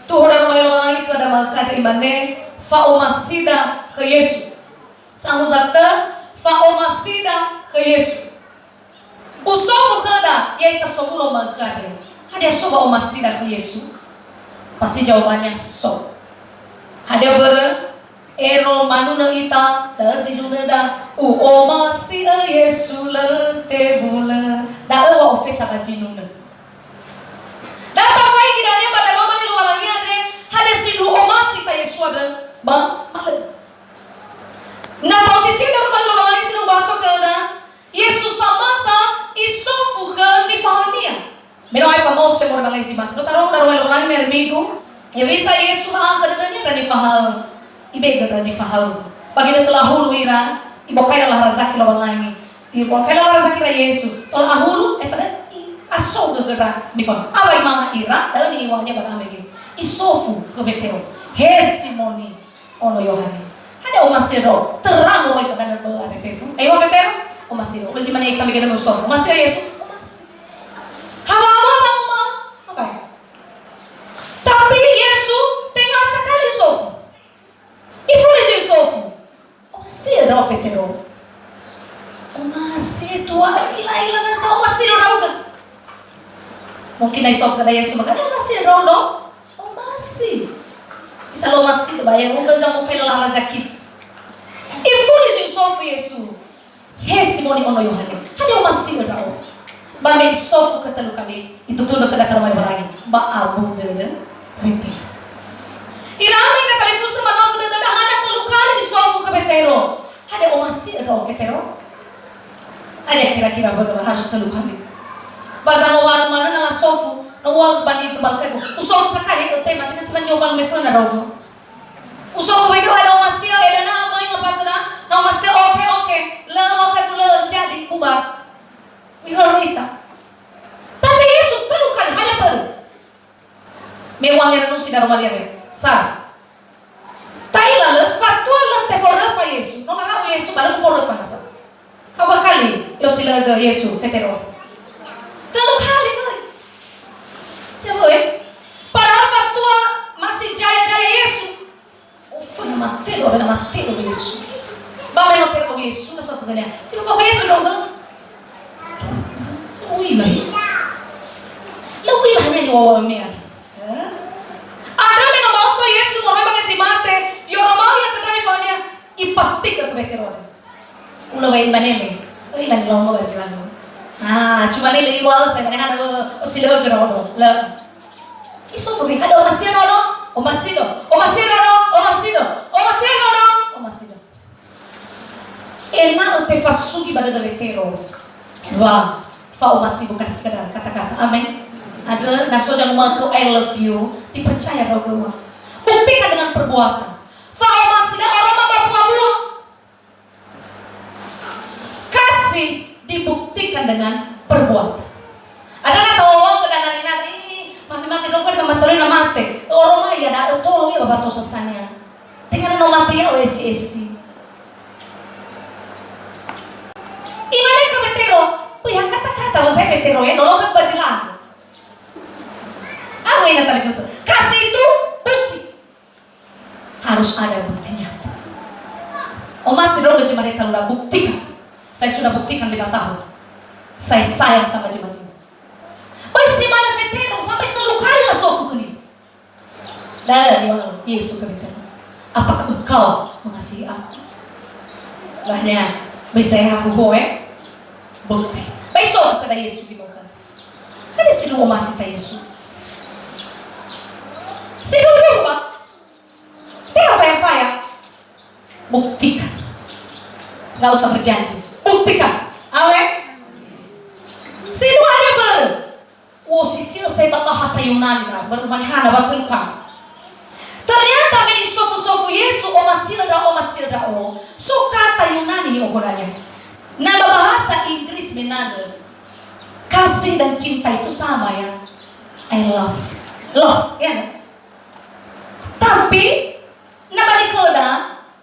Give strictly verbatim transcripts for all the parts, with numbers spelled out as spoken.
Tuho daroma Lowalangi khöda ma'ökhö andre, imane, "Fa'omasida khö Yesu." Sangusa tö, "Fa'omasida khö Yesu." Usofu khöda, ya'ita sowulo ma'ökhö andre. Hadia so wa'omasida khö Yesu? Pasti jawabanya so. Hadia börö? Ero manunö ita, da'ö zinunöda, "U'omasi'ö Yesu lö tebulö." Da'ö wa'ofeta ba zinunö. Da tafaigi dania ba daroma li Lowalangi andre, hadia sindruhu omasi ita Yesu andrö? Ba, ba lö. Na ta'osisi daroma li Lowalangi sindruhu bahaso khöda, Yesu samösa isofu khö nifahaö-Nia. Me no aefa Mose moroi ba ngai zi mate. No tarou daroma Lowalangi me hari Minggu. Hewisa Yesu ma'akhö dödönia ndra nifahaö. Ibegö ndra nifahaö. Ba ginötö lahulu ira, ibokai ira laharazaki Lowalangi. Ibokai ira laharazaki ira Yesu. Tola ahulu, efada i-, asogö gö ndra nifahaö. Awai manga ira, da'ö niŵa'önia ba da'e mege. Isofu khö Fetero. He Simoni. Ono Yohane. Hadia omasi ndra'o? Töra moroi ba danö bö'ö andre fefu. Ayo Fetero, omasi ndra'o. Ulö zi mane ita mege dödömi usofu. Omasi Yesu? Omasi. Hawa-hawa ba uma. Apa ya? Tapi Yesu tenga sakali isofu. Ifuli zi isofu. Omasi ndra'o Fetero? Omasi, Tuha, ila-ila nasa omasi ndra'o ndra'ugö. Mungkin na isofu khöda Yesu, maka, "Eh, omasi ndra'o, no?" Omasi. Isa lö omasi ba ya'ugö zamokai lala razaki. Ifuli zi usofu Yesu. He Simoni ono Yohane, hadia omasi'ö ndra'o? Ba me isofu khö tölu kali, itutunö khöda taroma Lowalangi, ba abu dödö Fetero. Ira ama ira talifusö ba nofu dödöda, hana tölu kali isofu khö Fetero. Hadia omasi'ö ndra'o Fetero? Hadia kira-kira börö wa harus tölu kali? Ba zangowalö manö na lasofu, na uŵa'ö ba nitu ba khögu, usofu sakali, ötema, tenga si manö ngowalö me föna ndra'ugö. Usofu Fetero, hadia omasi'ö, edana amai ngabatö da, na omasi'ö, oke, oke, lö, oke, lö, jadi, bubar. Mihörö ita. Tapi Yesu tölu kali, hadia börö? Me uŵa'ö ngerenusi daroma li andre. Sara. Ta'ila lö, fatua lö teforöfa Yesu. No ngara'u Yesu, ba lö foröfa nasa. Hawa kali, i'osilögö Yesu, Fetero? Tölu kali, göi. Coba, eh. Padahal fatua masih jaya-jaya Yesu. Oföna matelo, na matelo Yesu. Ba me matelo Yesu, na so khönia. Si ba Yesu dong, dong. Uila. Lö uila hanya ni wawa mea. Eh? Ada me no maoso Yesu, moroi ba ngai zi mate, yoro mau ya tendai banya, ipastik ke Fetero. Ulo wa imane le. Oi, lagi lomo ba zi lalu. Ah, cuma ne le iŵa'ö sa imane hana, oh, oh, si lö gero do. Lö. Isofu mi, hadia omasi'ö ndra'o? Omasi'ö. Omasi'ö ndra'o? Omasi'ö. Omasi'ö ndra'o? Omasi'ö. Ena'ö tefasugi ba dödö Fetero. Wa, fa'omasi bukan sekedar kata-kata. Amin. Andrö, na so jangan mengaku I love you, dipercaya ndra'ugö wa. Buktikan dengan perbuatan. Fa'omasi ndra'o aroma ba buah-buah. Kasih dibuktikan dengan perbuatan. Ada nggak tahu, oh, kedangan ini, ih, mati-mati dong, kan, mati na mate. Oro mai ya, da, tolo ya, baba tosa sania. Tenga no mate ya, esi-esi. Imane khö Fetero, pö ya kata-kata, wa saya Fetero ya, nolong ke bazilang. Apa ini tadi, Gus? Kasih itu bukti. Harus ada bukti nyata. Omasi ndra'ugö jemaat, kalau udah buktikan. Saya sudah buktikan lima tahun. Saya sayang sama jemaat ini. Oi, si manö Fetero, sampai telu kali lasofu khönia. Lö, iŵa'ö Yesu khö Fetero, "Apakah engkau mengasihi aku?" Lö, nya, böi saya aku hoe. Bukti. Ba isofu khöda Yesu di bökha. Kan sindruhu omasi ita Yesu. Sindruhu, Pak. Tenga faya-faya. Buktikan. Nggak usah berjanji. Buktikan. Amin. Sindruhu, hadia börö? U'osisi'ö sai ba bahasa Yunani, na, börö mane hana ba tölu kali. Ternyata me isofu-sofu Yesu, "Omasi'ö ndra'o, omasi'ö ndra'o." So kata Yunani ni'ogonanya. Na ba bahasa Inggris menangö, kasih dan cinta itu sama, ya. I love. Love, ya, kan? Tapi, na ba nikhöda,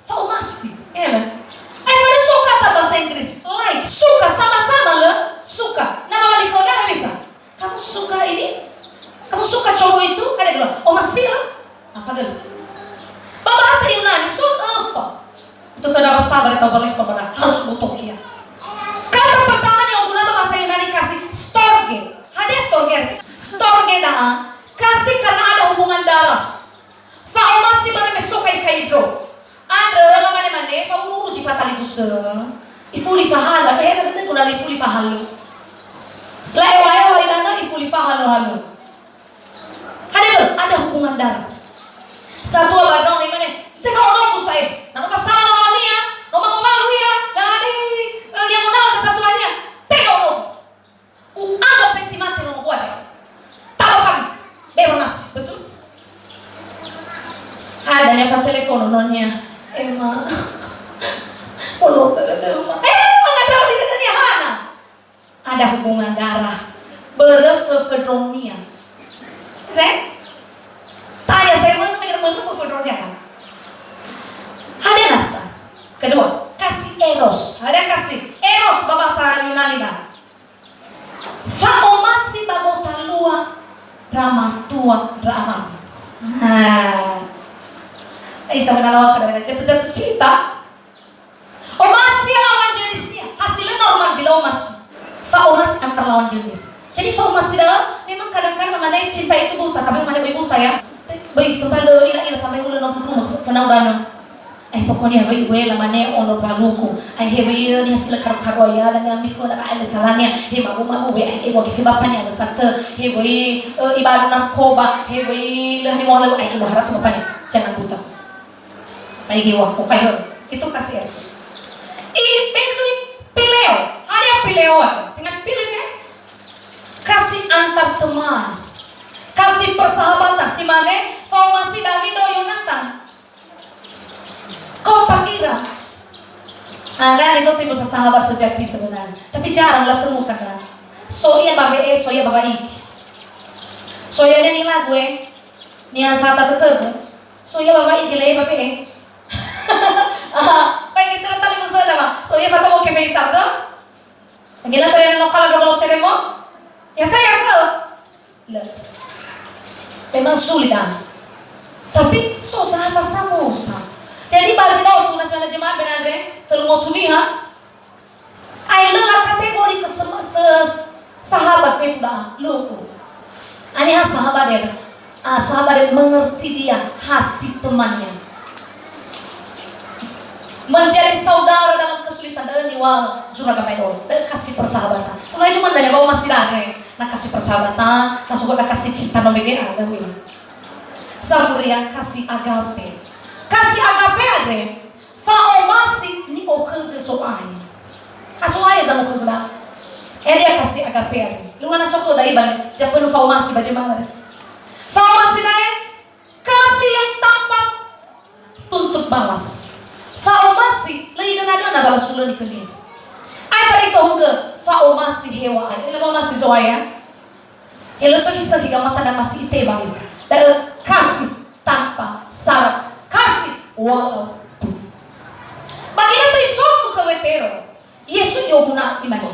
fa'omasi. Aefa so kata bahasa Inggris, like, suka, sama-sama lö suka. Na ba nikhöda, hewisa? Kamu suka ini? Kamu suka cowok itu? Ada dua. Omasi Ba bahasa Yunani, so öfa. Itu tanda bahasa berita balik kepada harus butuh ya. Kata pertama yang guna bahasa Yunani kasih storge. Hadia storge? Storge da'a, kasih karena ada hubungan darah. Fa'omasi barö me so kaikai ndro. Andrö lamane-mane, fa'uru-uru zi fatalifusö. Ifuli fahalö, eh, guna ifuli fahalö. La'ewa-ewa idanö, ifuli fahalö-halö. Hadia lö, ada hubungan darah. Satua ba ndraono imane, "Tenga onogu sa'ae, na no fasala nononia, no mangowalu ia, na hadia, eh, ia monawa ba satuania, tenga onogu." U'anggap sa'ae si mate nonogu andre. Taba kami, bero nasi, betul? Ada nia fatelefon nononia, "Ema, pologa dödöma." Eh, mangandrö li dödönia hana. Ada hubungan darah. Börö föföndronia. Saya? Tanya saya mana dengan börö föföndronia kan? Hadia nasa. Kedua, kasih eros. Hadia kasih eros ba bahasa Yunani kan? Fa'omasi ba gotalua ndra matua ndra ama. Nah. Isa menalawa kada jatuh-jatuh cinta. Omasi lawan jenisnia, ha si lö normal zi lö omasi. Fa'omasi antar lawan jenis. Jadi fa'omasi da'ö, memang kadang-kadang namanya cinta itu buta, tapi namanya böi buta ya. Böi sempat dulu ila-ila sampai hulö no tutu no fenau dana. Eh, pokoknya böi gue lamane ono baluku. Eh, he böi niha si lö karo-karo ya, dan yang bifo na ba'e salahnya. He mabu-mabu we, eh, wage fe bapanya besar te. He böi, eh, ibadah narkoba, he böi leh ni mau lalu, eh, ibarat tu bapanya. Jangan buta. Faigi wa, okai hö. Itu kasih eros. I, benzui pileo. Hadia pileo? Tenga pileo ya? Kasih antar teman. Kasih persahabatan. Si mane, fa'omasi Dawido Yonatan. Kompak ira. Ah, kan itu tipe sahabat sejati sebenarnya. Tapi jarang lah temukan kan. So ia ba we'e, so ia ba wa'igi. So ia nyanyi lagu, eh. Nia sata betul. So ia ba wa'igi le ba we'e. Aha, baik, kita tali musuh nama. So ia ba oke, baik, tak, tuh? Gila terena no kala dua teremo. Ya, tak, ya, ke? Lö. Memang sulit, ah. Tapi so sahabat samosa. Jadi, ba zi no tu na sala jemaah ben andre, tellu ngotu niha. Ai lö lakategori ke se-, se-, sahabat fefu da'a. Lö. Aniha sahabat ya. Ah, sahabat yang mengerti dia, hati temannya. Menjadi saudara dalam kesulitan, da'ö niŵa'ö zura gamaedola. Da'ö kasih persahabatan. Mulai cuma dari bawah masih dare. Na kasih persahabatan, na sokhö na kasih cinta no mege ada wi. Safuria kasih agape. Kasih agape andre, fa'omasi ni'okhögö Zo'aya. Ha Zo'aya zamokhögö da'a. Hadia kasih agape andre. Lö na sokhö da'a ba, zafönu fa'omasi ba jemaah. Fa'omasi da'a, kasih yang tanpa tuntut balas. Fa'omasi, lö idöna-döna balas hulö nikhönia. Aefa da'e itohugö, fa'omasi heŵa'ae. Lö fa'omasi Zo'aya. He lö sökhi-sökhi gamata dan masih itebang ita. Da'ö kasih tanpa syarat, kasih walaupun. Ba ginõtö isofu khö Wetero, Yesu i'oguna'ö imane,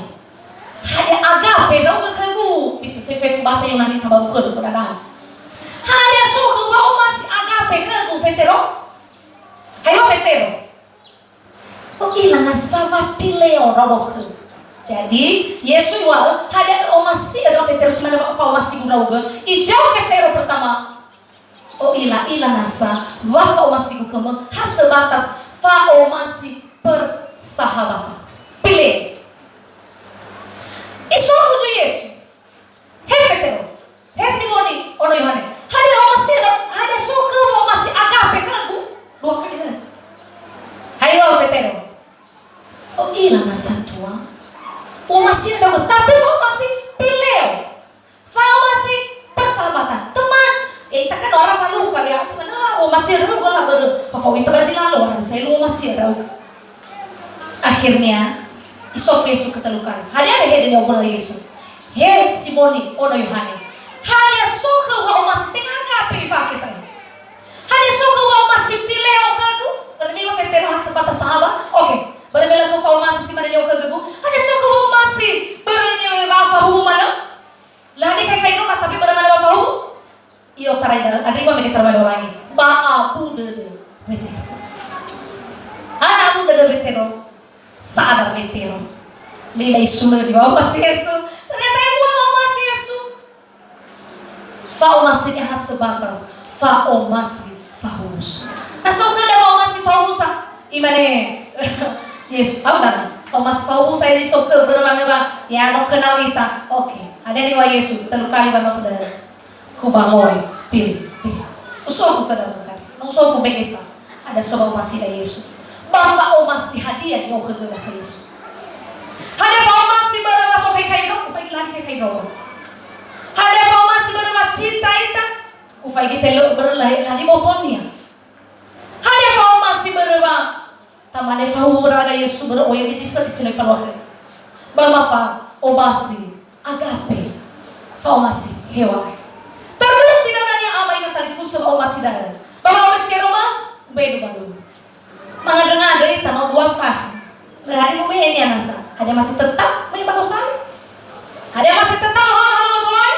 "Hadia agape ndra'ugö khögu?" Itu fefu bahasa Yunani tababu khögu fodadao. "Hadia so khöu wa'omasi agape khögu, Fetero?" Hayo Fetero. O'ila nasa wa pileo ndra'ugö. Jadi, Yesu iŵa'ö, "Hadia ö'omasi'ö ndra'o Fetero si mane wa fa'omasigu ndra'ugö?" Ijawab Fetero pertama, "O'ila-ila nasa wa fa'omasigu khömö ha sebatas fa'omasi persahabatan." Pileo. Isofu zui Yesu, "He Fetero, he Simoni, ono Yohane, hadia omasi, hadia so khöu wa'omasi agape khögu?" Dua kali, he. Hayo Fetero. "O'ila nasa Tuan. U'omasi ndra'ugö, tapi fa'omasi pileo. Fa'omasi persahabatan. Teman." Ya, ita kan orang faluka, ya, sebenarnya u'omasi ndra'ugö la börö. Fa fao ita ba zi lalo, orang saya lu u'omasi ndra'ugö. Akhirnya, isofu Yesu ketelukan. Hadia behede ni'oguna'ö Yesu? "He Simoni, ono Yohane. Hadia so khöu wa'omasi?" Tenga agape ifake sa. "Hadia so khöu wa'omasi pileo khögu?" Börö me wa Fetero ha sebatas sahabat. Oke. Börö me lö khöu fa'omasi si mane ni'okhögögu. "Hadia so khöu wa'omasi börö me wa fahuwu manö?" Lö hadia kaikai ndra'o, tapi börö mane wa fahuwu. I'otarai da'ö, andre iŵa'ö mege tarombai Lowalangi. Ba abu dödö Wetero. Hana abu dödö Wetero? Sadar Wetero. Lila isulö di wa'omasi Yesu. Ternyata ebua wa'omasi Yesu. Fa'omasi niha sebatas, fa'omasi fahuhusa. Na so khöda wa'omasi fahuhusa, imane Yesu, au dana, fa'omasi fahuhusa ini so khö, börö wanöwa, ya, no kenal ita. Oke, ada ni wa Yesu, telu kali wa no fada. Kubaloi, pil, pil. Usofu khöda berkali. No usofu begesa. Ada so wa'omasida Yesu. Ba fa'omasi hadia ni'okhögöda khö Yesu? Hadia fa'omasi börö wa so kai-kai ndro, ufaigi lagi kai-kai ndro. Hadia fa'omasi börö wa cinta ita, ufaigi telö börö lahi, lahi botonia. Hadia fa'omasi börö wa tamane fahura ada Yesu börö oya di Yesu di sini faluahe. Ba ma fa'omasi agape, fa'omasi heŵa'ae. Terbukti ba dania ama ina talifusö wa'omasi da'ö. Ba wa'omasi Roma, ubedu balu. Mangandrö-ngandrö ita no dua fahe. Lö hadia mube'e niha nasa. Hadia masih tetap mengibau sari? Hadia masih tetap hal-hal soal?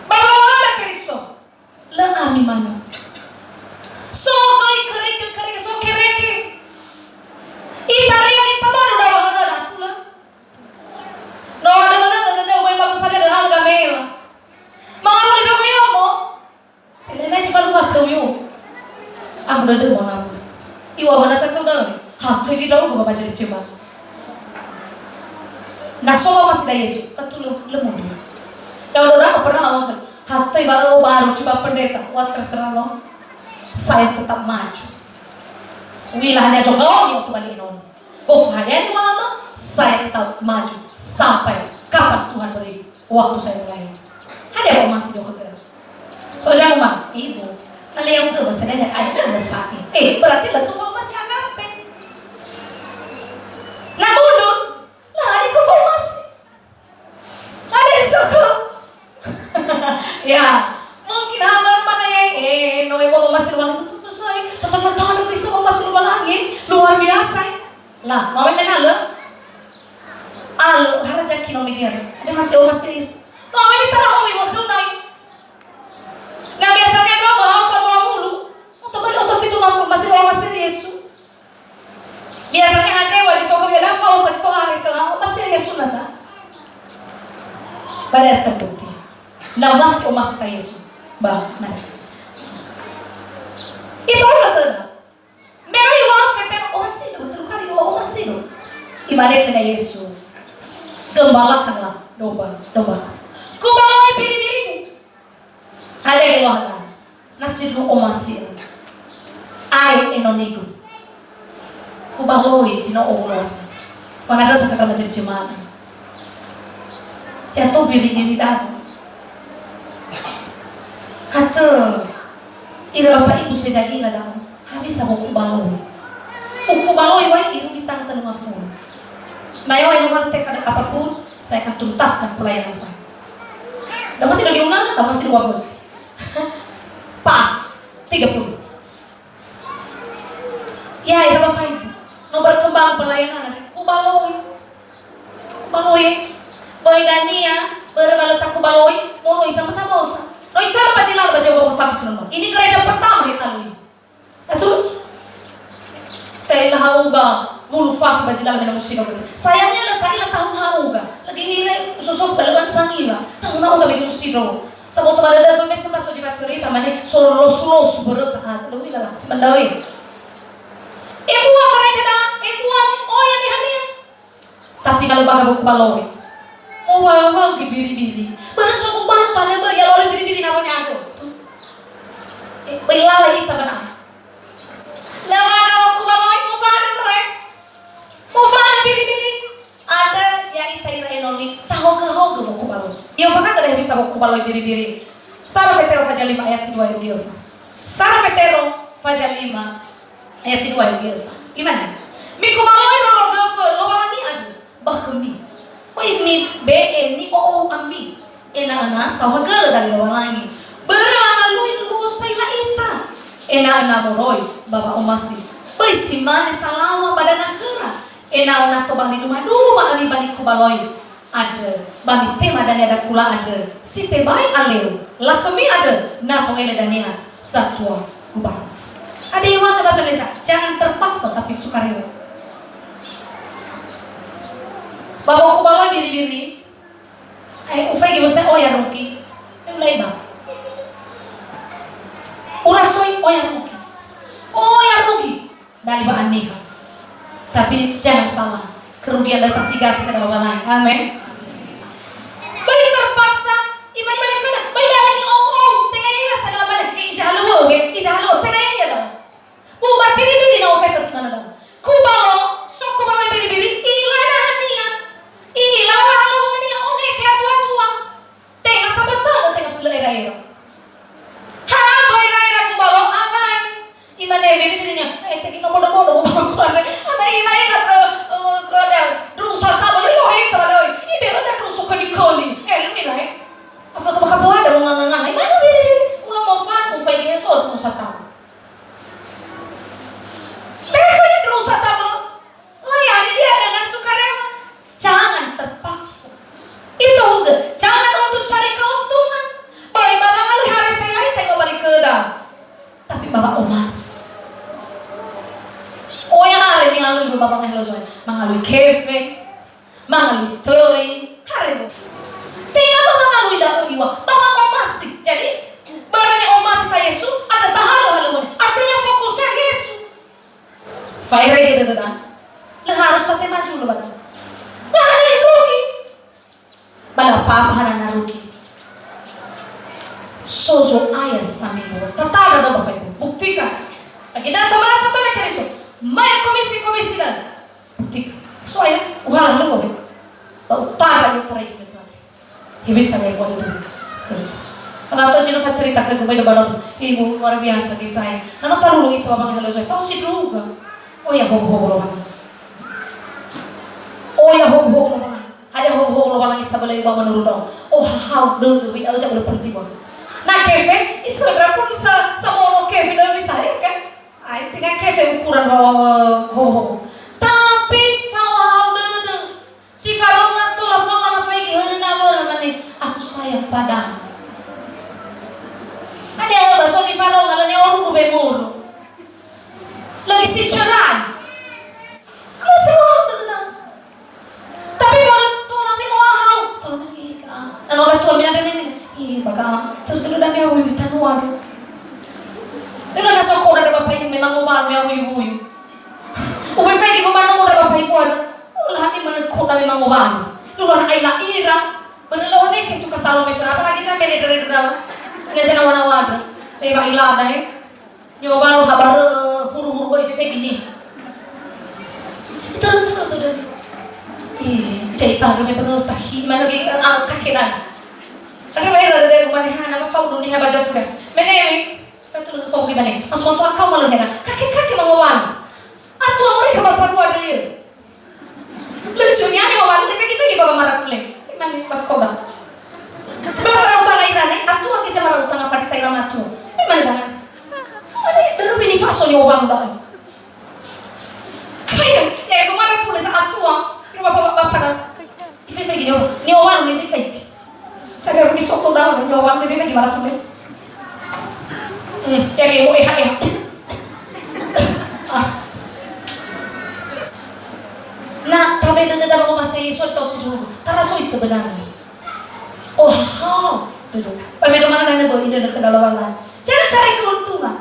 Ba wa'omasi Keriso. Lö ami manö. So göi kereke-kereke, so kereke. Itaria ni tabaru dawa hana ratu lö. No ada lö, lö, lö, lö, wai bagus saja dan hal gamela. Mangawali dong yomo. Tele na cuma dua kau yo. Aku udah demo namu. Iwa mana satu kau. Ha, tu ini dong gua baca cuma. Na so wa'omasi da Yesu, tatulö, lö mundur. Kalau orang pernah lawan ke, hatai ba, oh, baru coba pendeta, wah, terserah lo. Saya tetap maju. Wilah hanya so gaul waktu kali ini. Gofu hadia ni mama, saya tetap maju sampai kapan Tuhan beri waktu saya melayani. Hadia wa'omasi dua kali. So, jangan, Bang. Ibu. Na leo ke, masih ada, ada, ada, sakit. Eh, berarti lö fa'omasi agape. Na mundur, lö hadia fa'omasi. Ada di soko. Ya, mungkin hamar mana ya, eh, no, wa'omasi Lowalangi, betul, betul, saya. Tetap bertahan, betul, wa'omasi Lowalangi. Luar biasa, ya. Lah, mau main lö? Al, haraja kino media. Ada masih wa'omasi Yesu. Mau main tarawih waktu lain. Nah, biasanya berapa? Oto dua puluh. Oto balik, oto fitu, masih wa'omasi Yesu. Biasanya andre wa zi so khö wela fao sa tohare khö, masih Yesu nasa. Pada terbukti. Na masih omasi ta Yesu. Ba, nah. Itu kan kata. Mary wa fete omasi do, telu kali wa omasi do. Imane khönia Yesu. Gembalakanlah domba, domba. Kubaloi biri-birimu. Hadia geluahana, na sindruhu omasi. Ae enonigu. Kubaloi zi no ohuloa. Fanadrö sakata majadi jemaah. Jatuh biri-biri da'ö. Hatö, ira Bapak Ibu sejadila da'ö. Habis sama kubaloi. Kubaloi wai irugi tanggal tellu ngafulu. Nah, ya, nomor T K apapun, saya akan tuntaskan pelayanan saya. Dah masih lagi unang, dah masih dua belas. Pas, tiga puluh. Ya, ya, Bapak Ibu. No berkembang pelayanan, kubaloi. Kubaloi. Böi dania, börö ba lö takubaloi, moloi sama-sama osa. No itörö ba zi lala ba Jawa Bapak Ibu. Ini gereja pertama kita ini. Aduh. Ta'ila ha'uga, wulu fakhe ba zi lala me no musi no. Sayangnya lö ta'ila tahun ha'uga. Lagi ira susu dalam sangila. Tahun ha'uga me no musi no. Saboto ba dödögu me semba so jiwa cerita mane so losu-losu börö ta. Ah, lö ila lah, si mandawai. Ebua gereja da, ebua, oh ya, niha, niha. Tapi kalau baga buku baloi, mau bawa biri-biri. Mana so kubaloi tanya beri ya lole biri-biri namanya aku. Tuh. Eh, beri lala ita benar. Lewat kalau kubaloi, mau fana tuh, eh. Mau fana biri-biri. Ada ya ita ira enoni, tahu ke hoge mau kubaloi. Dia pakai ada bisa mau kubaloi biri-biri. Sara Petero faja lima ayat dua yang dia. Sara Petero faja lima. Ayat kedua yang biasa. Gimana? Mikubaloi roro göfö Lowalangi andrö ba khömi. Böi mibe'e ni'o'ou ami, ena'ö na saohagölö dali Lowalangi. Börö na alui luo sa'ila ita, ena'ö na moroi ba wa'omasi. Böi si mane salaŵa ba dana khöra, ena'ö na tobali duma-duma ami ba nikubaloi. andrö, ba mitema dania dakula andrö, si tebai aleu, lakhömi andrö, na to'ele dania satua gubalo. Ada yang mana bahasa Indonesia? Jangan terpaksa, tapi sukarela. Ba wa'o gubalo biri-biri, eh, ufaigi wasa oya rugi. Te ulai ba. Urasoi oya rugi. Oya rugi. Dari ba aniha. Tapi jangan salah, kerugian dari pasti ganti ke dalam lain. Amin. Bagi terpaksa, imani balik kana, bagi dari ni ong ong, tengah ya, sagala balik, eh, ijahalu, eh, ijahalu, tengah ya, ya, dong. Bu, berpiri-piri na ofetas mana dong. Gubalo, so gubalo biri-biri, inilah hania. Inilah hania, one ke atua-tua. Tenga sabatana, tenga sila era-era. Ha, boy era-era gubalo, awai. Imane biri-birinia, eh, tegi no bodo-bodo, bodo-bodo. Ana ila-ila, eh, eh, ada, drusa tabo, lo heta, lo. Ini bela ada drusa kali-kali. Eh, lu nilai. Apa tu baka buat ada nganga-nganga. Imane biri-biri. Ulang mau fan, ufai dia so, drusa tabo. Bela kali drusa tabo. Layani dia dengan sukarela. Jangan terpaksa. Itu juga. Jangan untuk cari keuntungan. Baik ba mangalui hare sai lain, tenga balik khöda. Tapi ba wa'omasi. Oya hare ni'alui ba wangehelo zoe. Mangalui kefe. Mangalui töi. Hare bo. Tenga ba mangalui da'ö iŵa'ö. Ba wa'omasi. Jadi, barang ni'omasi khö Yesu, ada tahalö-halö mane. Artinya fokusnya Yesu. Fa'erege dödöda. Lö harus tatema zulu ba da'ö. Lö harus rugi. Ba lö apa-apa hana na rugi. So Zo'aya saminggu. Tatara da'ö ba faigu. Buktikan. Lagi datang bahasa Tuhan Keriso. Mai komisi-komisi dan. Buktikan. So ya, uhalah lu kowe. Ba utara itu rai Tuhan. Hewisa me kuat itu. Karena tau jino facerita ke gumai depan harus, "Ibu, luar biasa kisahnya." Nano talu itu abang halo zoe, tau si duga. Oh ya, hobo-hobo lo mana. Oh ya, hobo-hobo lo mana. Ada hobo-hobo lo mana kisah bela ibu menurut dong. Oh, hau dulu, wi, au jago penting, Bang. Na kefe, isu berapa sa, sama orang kefe dalam misalnya kan? Ai, tenga kefe ukuran wa, wa, wa, hobo-hobo. Tapi, fa'ohahau dödö. Si faronga tola fama lafaigi hörö nawöra mane, "Aku sayang padamu." Hadia ba so si faronga, lö ne orudu be moro. Lagi si cerai. Lö si mohon tentang. Tapi kalau tola me oahau, tola me, eh, ka. Na no gatua mina dene, eh, baka, terus dulu dami awui tanua do. Dulu na soko na bapa ibu memang oba me awui wuyu. Uwe fai di mama no da bapa ibu ada. Ulah hati mana kota memang oba. Lu lah ai la ira. Berlawan ke tu kasalo me fana, apalagi sampai dari dari dalam. Ini aja nawa-nawa ada. Lewat ila ada, eh. Nyoba lo habar, eh, huru-huru boy fefe gini. Itu tuh tuh dari. Eh, cerita kami perlu tahi mana lagi, eh, ah, kakek dan. Ada bayar dari dari rumah nih, nama fau dunia baca juga. Mene, mene. Betul, kau gimana? Asu-asu kau malu hena. Kakek-kakek mau ngomong. Atu amore ke bapak gua dulu. Lucunya nih, mau malu, dia pergi-pergi bapak marah pule. Gimana, bapak kau bang? Bapak utang lain nih, atu ake jam marah utang apa di Thailand atu? Gimana bang? Ada dulu bini faso nih, bang, bang. Kayak, ya, aku marah pule saat tua. Ini bapak-bapak pada. Ifefe gini, oh, ni orang ni ifefe. Tadi aku di soto dah, ni orang ni ifefe gimana sih? Hmm, ya, ya, oh, eh, eh. Ah. Nah, tapi dengan dalam rumah saya, so, tau sih dulu. Karena so sebenarnya. Oh, ha. Dulu. Tapi dengan mana boleh ini ke dalam. Jangan cari keuntungan.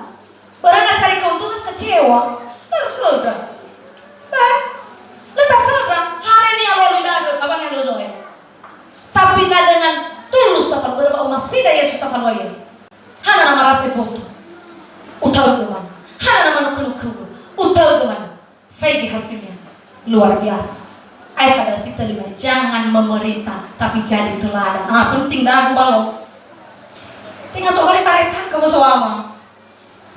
Barang na cari keuntungan, kecewa. Lö söndra. Eh? Lö tasöndra. Hare ni'alui da'ö, abang yang dozo ya. Tapi na dengan tulus tafalua, ba omasi da Yesu tafalua ia. Hana na marase boto. Utaugö mana. Hana na manuku-nuku. Utaugö mana. Faigi hasilnya luar biasa. Ayo pada si terima, jangan memerintah, tapi jadi teladan. Ah, penting dah aku balo. Tinggal sokali pareta ke bos wama.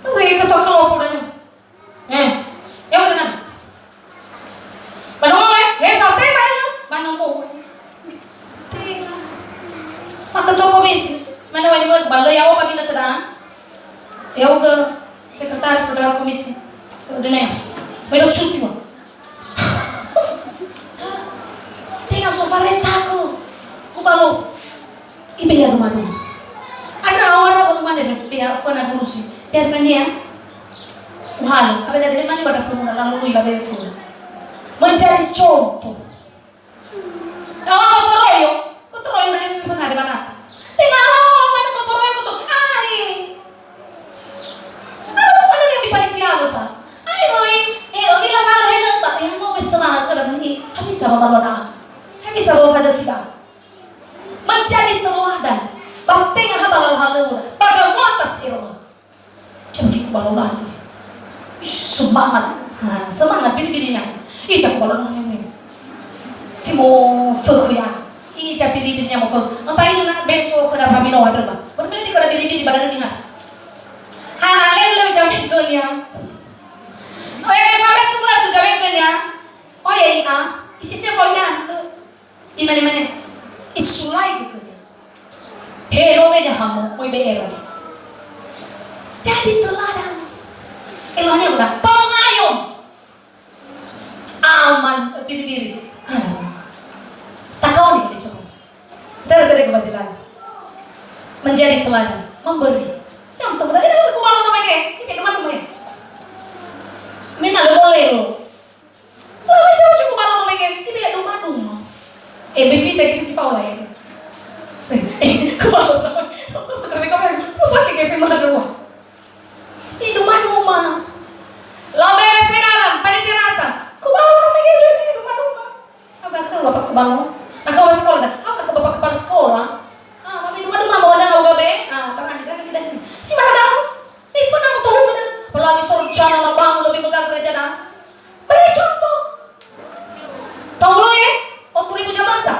Masih ketua kelompok dan, eh, ya udah nah. Mana mau, eh? Ya, sate mana? Mana mau? Mata toko bis, semana wani buat balo ya, apa minta terang? Ya, oke, sekretaris federal komisi. Udah nih, baru cuti, Bang. Tenga so fare tako. Aduh, aduh. Andrö awara wa umane, ya, fana gurusi. Biasanya, uhalö, apa dari mana pada pun lalu lui labe pun. Menjadi contoh. Kalau kotoroyo, kotoroyo na emi fana de mana. Tenga lawa mana kotoroyo koto. Ai. Apa mana yang di panitia lo sa? Ai, Roy, eh, Roy, la mana, eh, la, eh, mau be semangat ke dalam ini. Habis sama malu na. Habis sama fajar kita. Menjadi teladan. Ba tenga ha ba lala halöŵö. Ba gamuata si Roma. Jadi kubalo lagi. Ih, semangat. Ha, semangat biri-birinya. Ih, cak kubalo lagi. Timo feh ya. Ih, cak biri-birinya mau feh. Ngetai na beso ke dapat mino ada, Pak. Berbeda di kada biri-biri badan ini, ha. Ha, leu-leu jam ikon ya. Oh, ya, Pak, betul lah tu jam ikon ya. Oh, ya, iya. Isi siapa ini? Imane-mane, isulai gögönia. He, no wede hamo, oi be ero. Jadi teladan. Elohanya udah pengayom. Aman, eh, biri-biri. Aduh. Takoni di sono. Tere-tere kebajilan. Menjadi teladan, memberi. Contoh, tadi aku malu namanya, ini cuma namanya. Mina lo boleh lo. Lawa jauh cukup malu mege, ibe ya duma-duma. Eh, befi cagi si Paula ya. Kubalu, kok sekarang kamu, kok pakai ke firman dua? Ini duma-duma. Labe sekarang, pada ternyata, kubalu mege jadi duma-duma. Apa ke bapak kubalu? Aku bapak sekolah dah. Aku bapak kepala sekolah. Ah, mami duma-duma mau ada, mau gabe? Ah, pernah ada kita. Si mana tahu? Rifana mo tohugö da'ö, apalagi sarjana labangun lebih megah gereja da'ö. Beri contoh. Tahu lo ya? Otu ribu jamaah sa.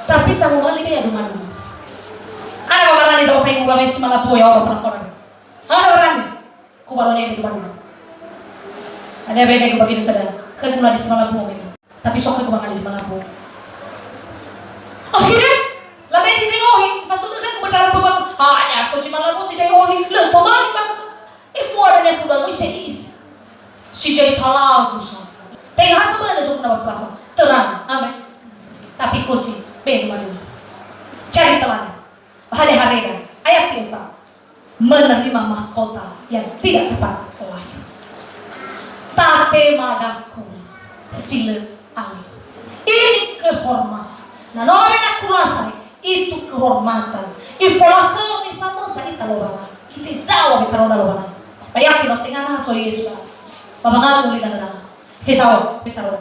Tapi sangohali dia duma-duma. Ada apa barani dapat paling murah si Malabo ya, orang pernah koran. Ada barani. Kubalu ne duma-duma. Ada beda kubagi tada. Kan mulai di si Malabo, ya. Tapi so khögu bangali si Malabo. Akhirnya, labe zi zai ohi, fatunö khögu ba ndra pöbang. Ha, ya, ko zi Malabo si zai ohi, lö tobali ba. Eh, mua dania kuda lui se is. Si zai talagu sa. Tenga hatu ba na zokuna ba plafon. Terang, amin. Tapi koci, be dua-dua. Cari teladan. Hare-hareda. Ayat tiga. Menerima mahkota yang tidak dapat lahir. Tatema daku si lö alö. Ini kehormatan. Na no wena kulasa itu kehormatan. Ifolakhömi samösa ita Lowalangi. Ifezawö ita roda Lowalangi. Ba yakin no tenga na so Yesu. Ba wangaku uli dana. Ifezawö ita roda.